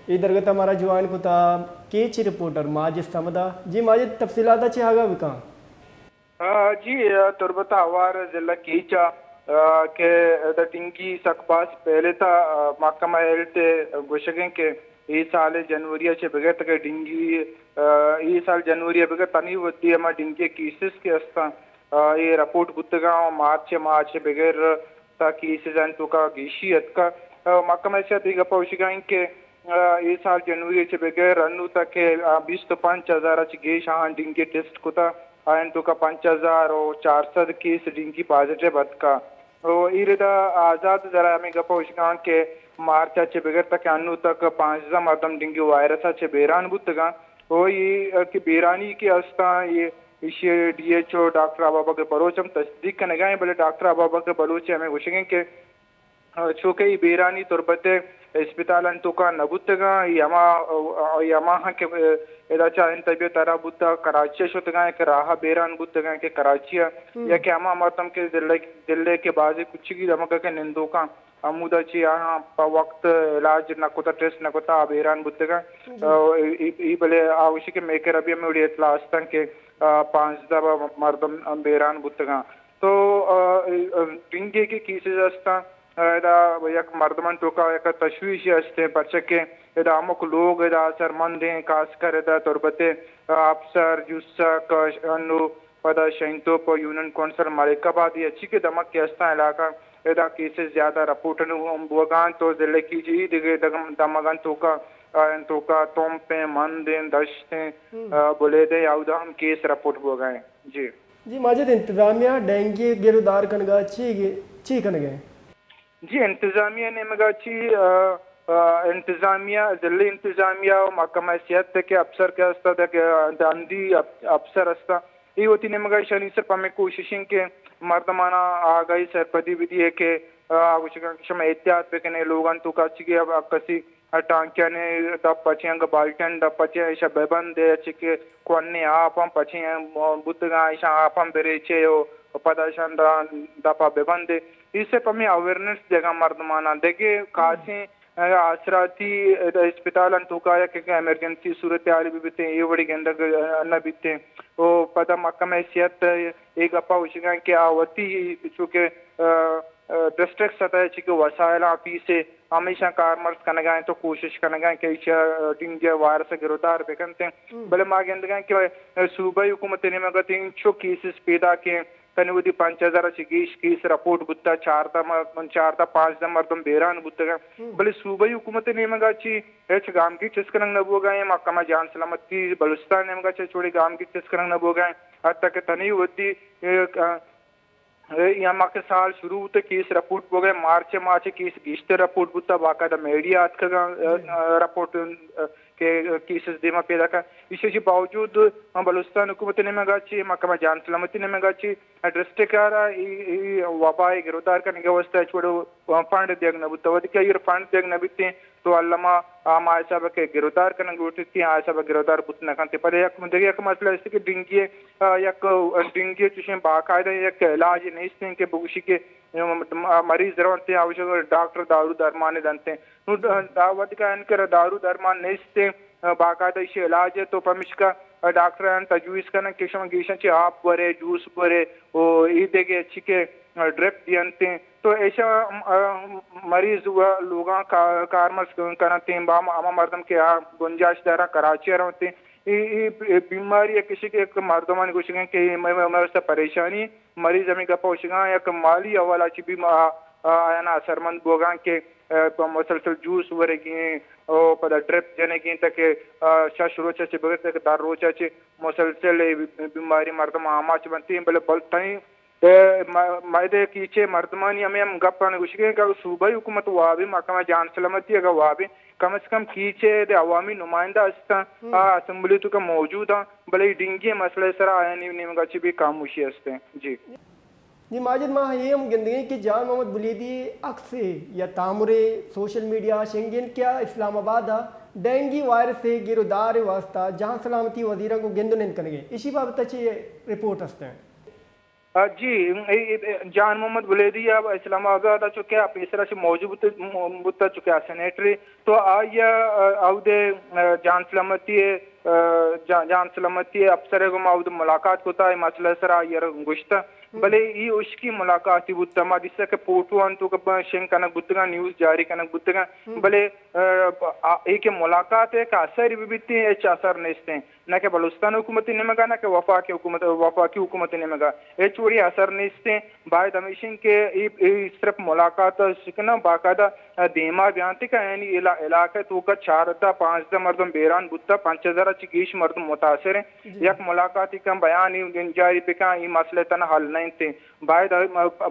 اے درگت ءَ مارا جوائن کتا کیچ ءِ رپورٹر ماجد صمد ءَ۔ جی ماجد، تفصیلات ءَ چہ آگاہ بکن۔ آ، جی، آ، تربت ءَ ہوار ضلع کیچ ءَ، آ، کہ ادا ڈینگی سک باز پھیلتا، آ، محکمہ ہیلتھ ءِ گوشگ ایں کہ اے سال جنوری ءَ چہ بگر تک ڈینگی، آ، اے سال جنوری ءَ بگر تنی وھدی ہما ڈینگی کیسز کہ استاں، آ، اے رپورٹ بوتگاں، مارچ ماہ ءَ چہ بگر تا کیسز آنی توکا گیشی اتکا۔ آ، محکمہ صحت ءِ گپا گوشگا انت کہ، آ، اے سال جنوری ءَ چہ بگر انو تک کہ، آ، بیست ءُ پنچ ہزار ءَ چہ گیش آہاں ڈینگی ٹیسٹ کتا، آیانی توکا پنچ ہزار ءُ چار سد کیس ڈینگی پازیٹیو اتکا۔ ءُ اے ردا آزات ذرائع ہمے گپا گوشگا انت کہ مارچ ءَ چہ بگر تک انو تک پانزدہ مردم ڈینگی وائرس ءَ چہ بیران بوتگاں۔ ءُ اے کہ بیرانی کہ استاں، اے ایشی ءَ ڈی ایچ او ڈاکٹر ابابکر بلوچ ہم تصدیق کنگا ایں، بلے ڈاکٹر ابابکر بلوچ ءِ ہمے گوشگ ایں کہ چو کہ اے بیرانی تربت ءِ اسپتالانی توکا نہ بوتگاں، اے ہما، اے ہما ہاں کہ ادا چہ آیانی طبیعت ہراب بوتا، کراچی ءَ شتگاں کہ راہ ءَ بیران بوتگاں کہ کراچی ءَ، یا کہ ہما مردم کہ ضلع، ضلع کہ بازیں کچگی دمگا کہ نندوکاں، ہمودا چہ آہاں پہ وقت علاج نہ کتا، ٹیسٹ نہ کتا، آ بیران بوتگاں۔ آ، اے، اے، اے بلے آ گوشی کہ مئے کرا بھی ہمے وڑی اطلاع استاں کہ، آ، پانزدہ مردم بیران بوتگاں۔ تو، آ، آ، ڈینگی کہ کیسز استاں، آ، ادا یک مردمانی توکا یک تشویشے استیں، پرچا کہ ادا ہمک لوگ ادا اثرمندیں، خاص کر ادا تربت ءِ، آ، اپسر، جوسک، انو پدا شہینتوپ ءُ یونین کونسل ملک آباد، اے چی کہ دمگ کہ استاں علاقہ، ادا کیسز زیادہ رپورٹ نہ بوگاں، تو ضلع کیچ ءِ دگہ دگم-، دمگانی توکا، آ، توکا تمپ ایں، مند ایں، دشت ایں، آ، بلیدہ ایں، اودا ہم کیس رپورٹ بوگا ایں۔ جی۔ جی ماجد، انتظامیہ ڈینگی گر و دار کنگا چی، چی کنگے؟ جی، انتظامیہ نیمگا چی، آ، آ، انتظامیہ، ضلعی انتظامیہ و محکمہ صحت کہ افسر کہ استا، دگہ، آ، داندی اف-، افسر استا، اے وتی نیمگا ایشانی سر پمے کوشش انت کہ مردمانا آگاہی سرپدی بدیے کہ، آ، گوشگاں کہ شما احتیاط بکنے، لوگان توکا چی کہ اب کسی ٹانکیانی دپ پچیں، انگہ بالٹیانی دپ پچیں، ایشا بہ بندے، چی کہ کونے آپ ہم پچیں بوتگاں، ایشاں آپ ہم بریچے و پدا ایشاں دا-، دپا بہ بندے۔ ایسے پمی اویئرنس دیگا مردماناں۔ دگہ خاصیں آسراتی اسپتالان توکا یا کہ ایمرجنسی صورتحال بہ بیتیں، اے وڑی گندگ نہ بیتیں۔ و پدا محکمہ صحت اے گپا گوشگاں کہ آ وتی چونکہ، آ، آ، ڈسٹرکٹ سطح ء چہ کہ وسائل آفیس ء ہمیشاں کارمرز کنگا انت و کوشش کنگا انت کہ ایشی ء ڈینگی وائرس ء گرودار بہ کنت انت۔ بلے ما گندگا انت کہ صوبائی حکومت ء نیمگ ء انچو کیسز پیداک انت، تنی وتی پنچ ہزار ء چہ گیش کیس رپورٹ بوتا، چاردہ مر-، چاردہ پانزدہ مردم بیران بوتگ انت۔ بلے صوبائی حکومت ء نیمگ ء چہ ہچ گامگیج چست کنگ نہ بوگا انت، محکمہ جان سلامتی بلوچستان نیمگ ء چہ چوڑے گامگیج چست کنگ نہ بوگا انت، حتی کہ تنی وتی، اے، اے، یا ما کہ سال شروع بوت، کیس رپورٹ بوگئے، مارچ ماہ چہ کیس گیشتر رپورٹ بوتا، باقاعدہ میڈیا آتکگاں، جی۔ ا، رپورٹ، ا، کہ کیسز دیما پیدا کن۔ ایشی چہ باوجود بلوچستان حکومت نیمگا چہ، محکمہ جان سلامتی نیمگا چہ ڈسٹرکٹ آرا ای، ای وبا ء گرودار کنگ ء واستہ ہچ وڑ فنڈ دیگ نہ بوتا۔ وھدے کہ آئی ء فنڈ دیگ نہ بیتیں، تو الما ہما حساب ء کہ گرودار کنگ لوٹیت، آ حساب ء گرودار بوت نہ کنت۔ پدا یک، دگہ یک مسئلہ است کہ ڈینگی ء، آ، یک ڈینگی ء چوشیں باقاعدہ یک علاج نیست کہ بگوشی کہ مریض رونت، آ ڈاکٹر دارو درمان دنت۔ نوں دا وھدیکا انکر دارو درمان نیست، باقاعدہ ایشی علاج ء، تو پمیشکا ڈاکٹر آن تجویز کنن کہ شما گیشاں چہ آپ برے، جوس برے، و ای دگہ چی کہ ڈرپ دینت۔ تو ایشاں، م-، م-، مریض و لوگاں کا-، کارمرز کننت، با ہما مردم کہ آ گنجائش دارا کراچی ء رونت۔ ای، ای، ای بیماری ء کشی کہ یک مردمانی گوشگیں کہ ای مئے، مئے، مئے واستہ پریشانی، مریض ہمیں گپا گوشگاں یک مالی حوالہ چی بیم-، آ، آ، آیانا اثرمند بوگاں کہ، آ، پہ مسلسل جوس ورگیں، او پدا ڈرپ جنگیں تاکہ، آ، شش روچ چہ بگر تک در روچ چہ مسلسل ای بیماری مردم آماچ بنتیں، بلے بلتیں ء م-، مئے دے کیچ ء مردمانی ہمے ہم گپانی گوشگ ء کہ اگاں صوبائی حکومت واب ء، محکمہ جان سلامتی اگاں واب ء، کم از کم کیچ ء دے عوامی نمائندہ استاں، آ اسمبلی توکا موجود آں، بلے اے ڈینگی ء مسئلہ ء سرا آیانی نیمگا چہ بے خاموشی استیں۔ جی۔ جی ماجد، ما اے ہم گندگیں کہ جان محمد بلیدی عکسے یا تامرے سوشل میڈیا شنگین کیا اسلام آباد ء ڈینگی وائرس ء گیر و دار ء واستہ جان سلامتی وزیراں گوں گند و نند کنگے، ایشی بابت ء چے رپورٹ استیں؟ آ، جی، اے، اے، اے، جان محمد بلیدی ءَ اسلام آباد ءَ چونکہ آ پیسر ءَ چہ موجود بوت، م-، بوت چونکہ آ سینیٹری، تو آئی ءَ، آ، اود ءَ، آ، جان سلامتی ءِ، آ، جان، جان سلامتی ءِ افسر ءَ گوں ما اود ءَ ملاقات کتا، اے مسئلہ ءِ سرا آئی ءَ را گوشتا۔ بلے اے اشکی ملاقاتی بوتا، ما دیستا کہ فوٹو انت تو کہ شنگ کنگ بوتگاں، نیوز جاری کنگ بوتگاں، بلے، آ، آ، اے کہ ملاقات ءِ کہ اثر بہ بیتیں، ہچ اثر نیستیں۔ نہ کہ بلوچستان حکومت ءِ نیمگا، نہ کہ وفاقی حکومت، وفاقی حکومت ءِ نیمگا ہچ وڑی اثر نیستیں۔ باید ہمیشیں کہ اے، اے صرف ملاقات ءَ شکناں، باقاعدہ دیما بیانتے کہ یعنی علا-، علاقہ توکا چاردہ پانزدہ مردم بیران بوتا، پنچ ہزار چہ گیش مردم متاثر ہیں۔ یک ملاقاتی کن بیانی جاری بکن، اے مسئلہ تنہا حل نہ انت۔ باید،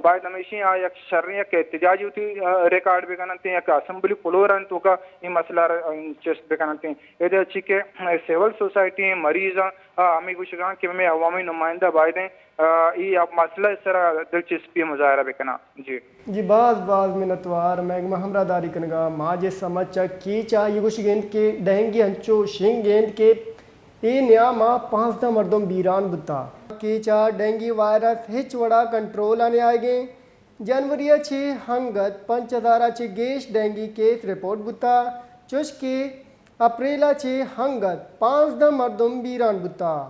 باید ہمیشیں آ یک شریں یک احتجاجی وتی، آ، ریکارڈ بکننت، یک اسمبلی فلور انت توکا اے مسئلہ را، آ، چست بکننت۔ ادا چی کہ سول سوسائٹی ہیں، مریض ہیں، آ، ہمیں گوشگاں کہ ہمیں عوامی نمائندہ بایدیں، آ، ای اب مسئلہ سرا دلچسپی مظاہرہ بکناں۔ جی۔ جی، باز باز منتوار۔ محکمہ ہمراہداری کنگا ماجد صمد چہ کیچ آ یہ گوشگ انت کہ ڈینگی انچو شنگ انت کہ اے نیام آ پانزدہ مردم بیران بوتا۔ کیچ آ ڈینگی وائرس ہچ وڑا کنٹرول آ نیائگیں۔ جنوری ء چہ ہنگت پنچ ہزار ء چہ گیش ڈینگی کیس رپورٹ بوتا، چوش کہ اپریل ء چہ ہنگت پانزدہ مردم بیران بوتا۔